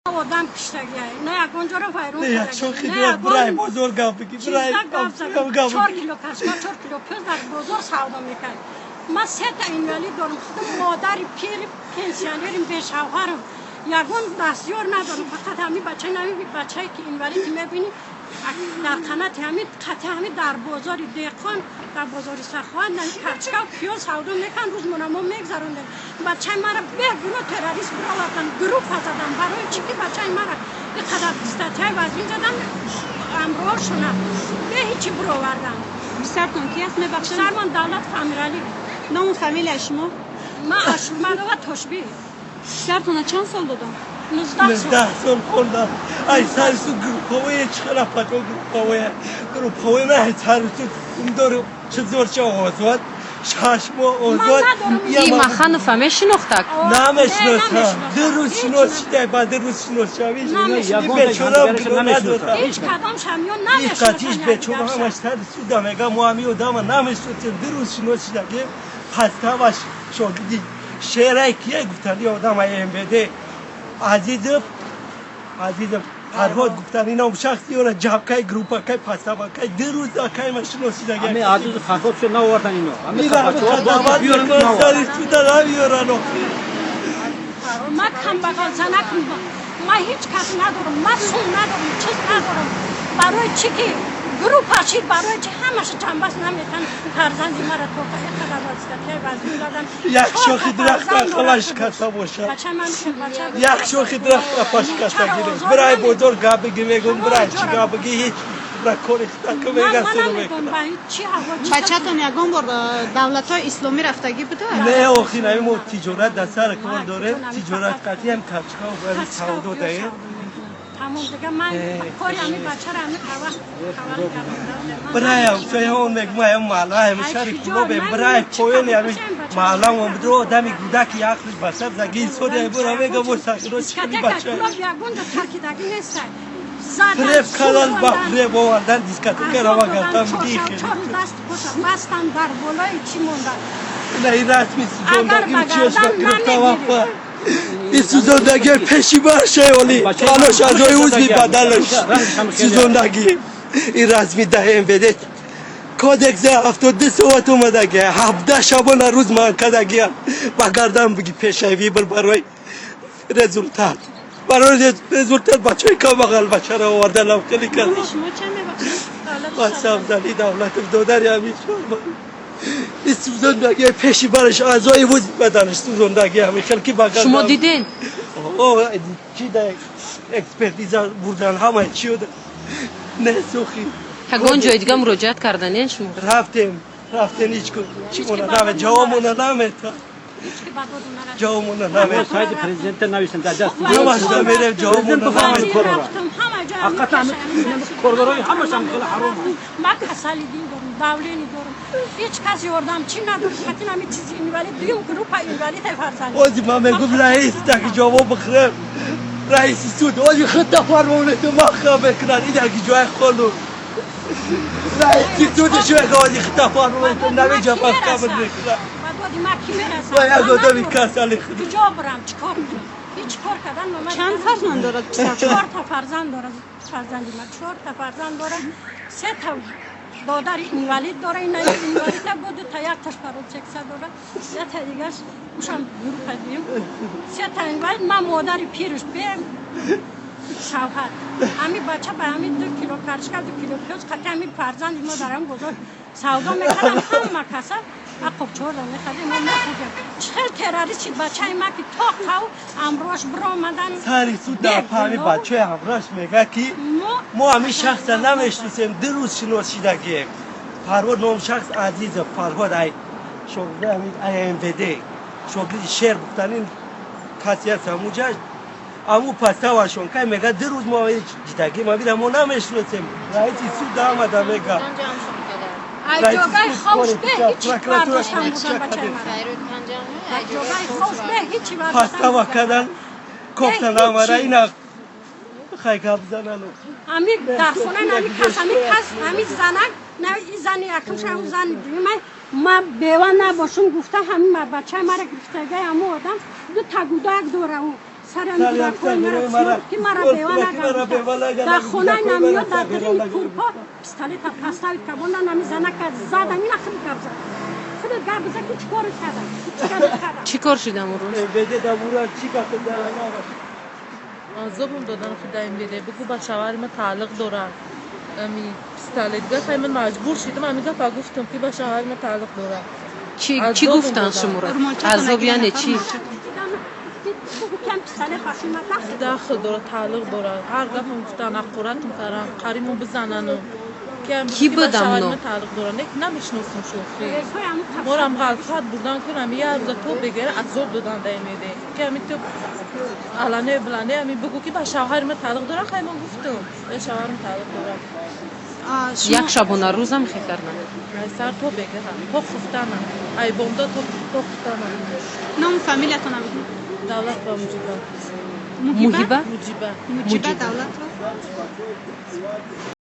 Одам киштагиай, на ягон ҷоро вайрон. Не, як шохи дурак, бирай бозор гап бигӣ, бирай гап. 4 кило кашка, 4 кило пӯз дар бозор савдо мекард. Ман сета инвалид дорам, худам модари пири пенсионерим, бешавҳарам, ягон дастёр надорам. Фақат ҳами бачаи, нами бачае ки инвалид мебинӣ, дар қанати ҳами қати ҳами дар бозори деҳқон, дар бозори Саховат карчка пиёз савдо мекард. Рӯзмона мо мегзарондем. Бачаи мара бегуноҳ террорист бировардан, группа задан. Барои чӣ ки бачаи мара иқадар статьяи вазин задан, амроҳшона бе ҳичи бировардан? Писартон ки аст, мебахшед? Писармон Давлат Амиралӣ. Ному фамилияи шумо? Ман Ашурмадова Тошбӣ. Писартона чанд сол додам? 19 сол. 19 сол хондам. Ай сари су групповое чихела пато групповое групповое на сари су умдор чизорча озод 6 моҳ озод. И Маханова мешинохтак? Намешиносам. 2 рӯз шинос шидай, ба 2 рӯз шинос шавӣ, бечорам гуноҳ надорам. Ҳеҷ кадом шамён. Ҳеҷ бечора ҳамаш сари суда мега, мо ҳами одама намешиносем, 2 рӯз шинос шидагем. Паставаш шогирди шерай кия гуфтани одам МВД Азизов, Азизов Фарҳод гуфтан, инам шахси ёра ҷабкай группакай паставакай 2 рӯз акай ма шиносидаги. Ами Азизов Фарҳод шо наовардан ино. Сари суда намеёран охир. Ма камбағал занакам, ма ҳеҷ кас надорам, ма сум надорам, чиз надорам. Барои чӣ ки группа шид? Барои чи ҳамаша ҷанбас наметан? Фарзанди мара то қадар вазифатҳои вазин додан. Як шохи дарахт ақала шикаста бошад, як шохи дарахт апа шикаста гирем, бирай бозор гап биги, мегум, бирай чӣ гап биги, ҳеҷ бира кори хитака мега суру мекунад. Бачатон ягон бор давлатҳои исломӣ рафтагӣ буда? Не, охи, наи мо тиҷорат дар сари кор дорем, тиҷорат қатиам капчика савдо даем. Тамом, дига ман кори ҳами бачара ҳами вақт ҳавал кардам. Бираям сояон мегум, маҳалла шаҳри Кулобе, бирай поёни ҳами маҳалла омадро, одами гудаки ақлиш ба сар заги соди бура мега, бо сахиро чикани бача. Кулоб ягон ҷо таркидагӣ нестай. Фиреб кардан, ба фиреб овардан, дискотека рава гардам. 4 рӯз даст поша бастан, дар болои чӣ мондан. Ина ин расми сӯзондагӣ чиёшба гирифта вафа. Ин сӯзондагӣ пеши баршай оли балош аъзои узви бадалаш сӯзондагӣ. Ин расми да МВД кодекс 72 соат омадаги, 17 шабона рӯз ман кардагиам, ба гардан биги пешаи вибр барои результат, барои результат. Бачаи камбағал бачаро оварданам хеле кардам. Шумо чанд, мебахшед? Ма Сабзали Давлатов, додари ҳамин шома. Ин сӯзондагӣ пеши бараш аъзои вузви баданаш сӯзондагӣ ҳамин хел ки ба Шумо диден? Чи да экспертиза бурдан, ҳамаи чиё не сухи. Ягон ҷои дига муроҷиат карданен шумо? Рафтем, рафтем, ҳеҷ чӣ мона наме, ҷавобмона намета, ҷавобмона намета. Сайти президента нависем дар даст. Ҳамаш намерем, ҷавобмона намета. Ҳақиқатан коргарои ҳамашам хеле ҳаром. Ман касали дил дорам, давление дорам, ҳеҷ кас ёрдамчӣ надорам. Хатин ҳами чизи инвалид, дуюм группа инвалид фарзанд. Ози ман мегум, раис таки ҷавоб бихӯрем, раиси суд ози худта фармонето махка мекунад. Идаки ҷои холу раиси судш мега, ози худта фармонето намеҷа махка мекунад. Ба доди ма ки мерасам? Ва як одами касали худ. Куҷо бурам, чӣ кор кунам? Ҳеҷ кор кардан ба ман. Чанд фарзанд дорад писар? Чорта фарзанд дорад фарзанди ман, чорта фарзанд дорад. Се та додари инвалид дора, ина инвалида бо дута, якташ паротекса дора, якта дигаш ушам группа дуюм, се та инвалид. Ман модари пирш бе шавҳар. Ҳами бача ба ҳами 2 кило карчка, 2 кило пиёз қати ҳами фарзанди мо дар ҳам бозор савдо мекардам. Ҳама каса ақобчорда мехардем, мо мехӯрдем. Чӣ хел террорист шид бачаи ма, ки то қав амрош биромадан? Сари суд дар паҳми бачаи ҳамрош мега, ки мо ҳамин шахса намешиносем, 2 рӯз шинос шидагием. Фарҳод ном шахс, Азизов Фарҳод, ай шогирди ҳамин ай МВД, шогирди шер гуфтанин каси аст ҳамуҷа, аму паставашон кай мега, 2 рӯз мо дидагим, ҳамира мо намешиносем. Раиси суд омада мега. Ай ҷогаи ховш бе ҳичи бардоштан будам бачаи мара. Ай ҷогаи ховш бе ҳичи бардоштан. Пастава кардан, кофтан амара, ина хай гап занану. Ҳами дар хона нами кас, ҳами кас, ҳами занак, на и зани якумша, ҳамн зани дуюмай. Ма бева набошум гуфта, ҳами бачаи мара гирифтагай. Ҳаму одам ду та гудак дора, ӯ Сарам кӯдакои мара ки мара бева нагардида. Дар хонаи намиё, дар дарини курпо пистолета поставить кабонда, нами занака задам. Ина худ гап зад, худ гап зад, ки чӣ кор кардам, чӣ кор кардам. Чӣ кор шидам он рӯз? Азобам додан худаим диде, бугу ба шавҳари ман тааллуқ дорад ами пистолет. Гапай ман маҷбур шидам, ами гапа гуфтам, ки ба шавҳари ман тааллуқ дорад. Чӣ гуфтан шуморо? Азоб яъне чӣ? Кам пистолет башима дахл. Дахл дорад, тааллуқ дорад. Ҳар гапам гуфтан, ҳақоратм кардан, қариму бизанану. Кӣ будам но? Тааллуқ дорад, не, намешиносам шӯхӣ. Морам ғалфат бурдан кунам, як рӯза то бегара азоб додан даимеде, ки ами ту алане билане, ами бугу, ки ба шавҳари ман тааллуқ дорад. Хай, ман гуфтам, ба шавҳарам тааллуқ дорад. Як шабона рӯзам хе кардан? Сар то бегаҳа, то хуфтанам, ай бомдод то хуфтанам. Ному фамилиятонам бигӯ. Давлат ва Муҷиба. Муҳиба. Муҷиба. Муҷиба Давлатова.